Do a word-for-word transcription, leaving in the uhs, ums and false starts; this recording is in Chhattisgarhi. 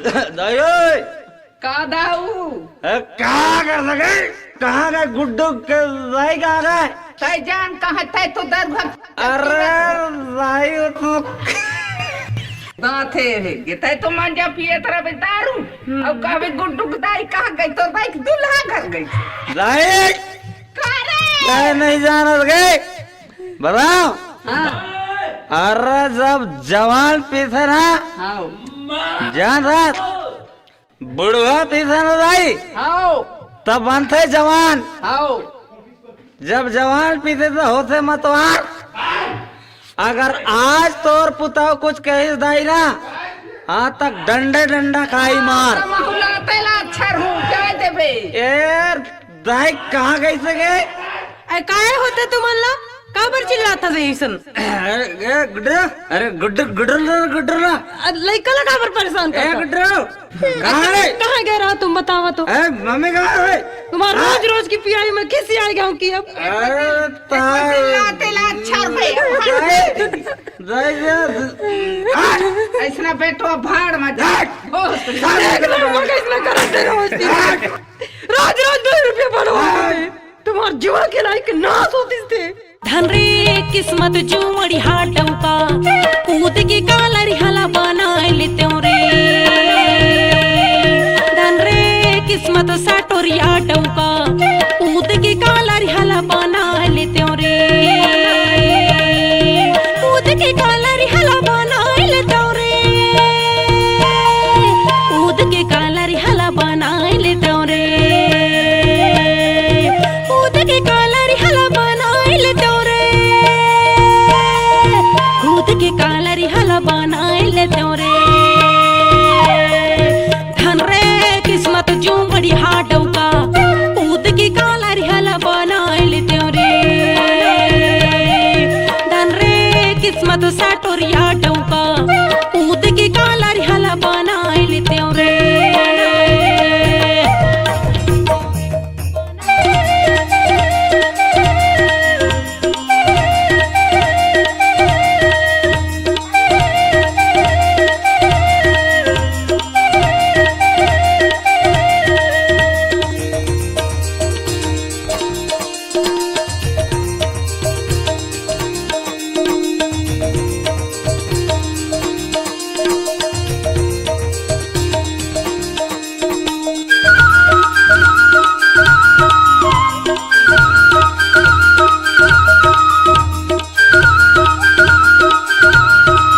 दाई ओए! का दाऊ? ए, का कर सके? कहाँ गए गुड्डू के दाई, कहाँ गए? तै जान कहाँ, तै तो दर घर अरे दाई, वो तो दांते हे, ये तै तो मांजा पिए तरह बे दारू। हम्म। अब कहबे गुड्डू के दाई कहाँ गई? तो दाई के दूल्हा घर गई। दाई! का रे? तै नहीं जानत गए? बताओ। हाँ। अरे जब जवान पीथे ना, हाँ। जान रहा, बुढ़वा पीथे ना दाई, हाँ। तब बनथे जवान। हाँ। जब जवान पीथे तो होथे मतवार। अगर आज तोर पुताव कुछ कहिस दाई ना, आज तक डंडे डंडा खाई मार। माहुला तेला अच्छा रहूं, क्या देबे? ए दाई, कहाँ गई से गे? ए, काहे होथे तुमन ला? काबर चिल्लात हस अइसन? अरे, ए, गुड्डू, अरे, गुड्डू, गुड्डू ना, गुड्डू ना। अ, लइका ला काबर परेशान ए, करत हस? गुड्डू, कहाँ है? कहाँ गए रहा तुम, बतावा तो? ए, मम्मी कहाँ है? तुम्हारा हाँ? रोज रोज की पियाई में खिसी आ गया हूँ कि अब। अरे, ताई। तेला, तेला, अच्छा रे। दाई, दाई, दाई। ऐसना बेटो भाड़ में जा। देख लो, वो कैसना करत है रोज की। रोज, रोज दो रुपया बढ़वा दे। तुम्हार जुआ के लायक नाश होतिस ते। धन रे किस्मत जुआड़ी हाटव का,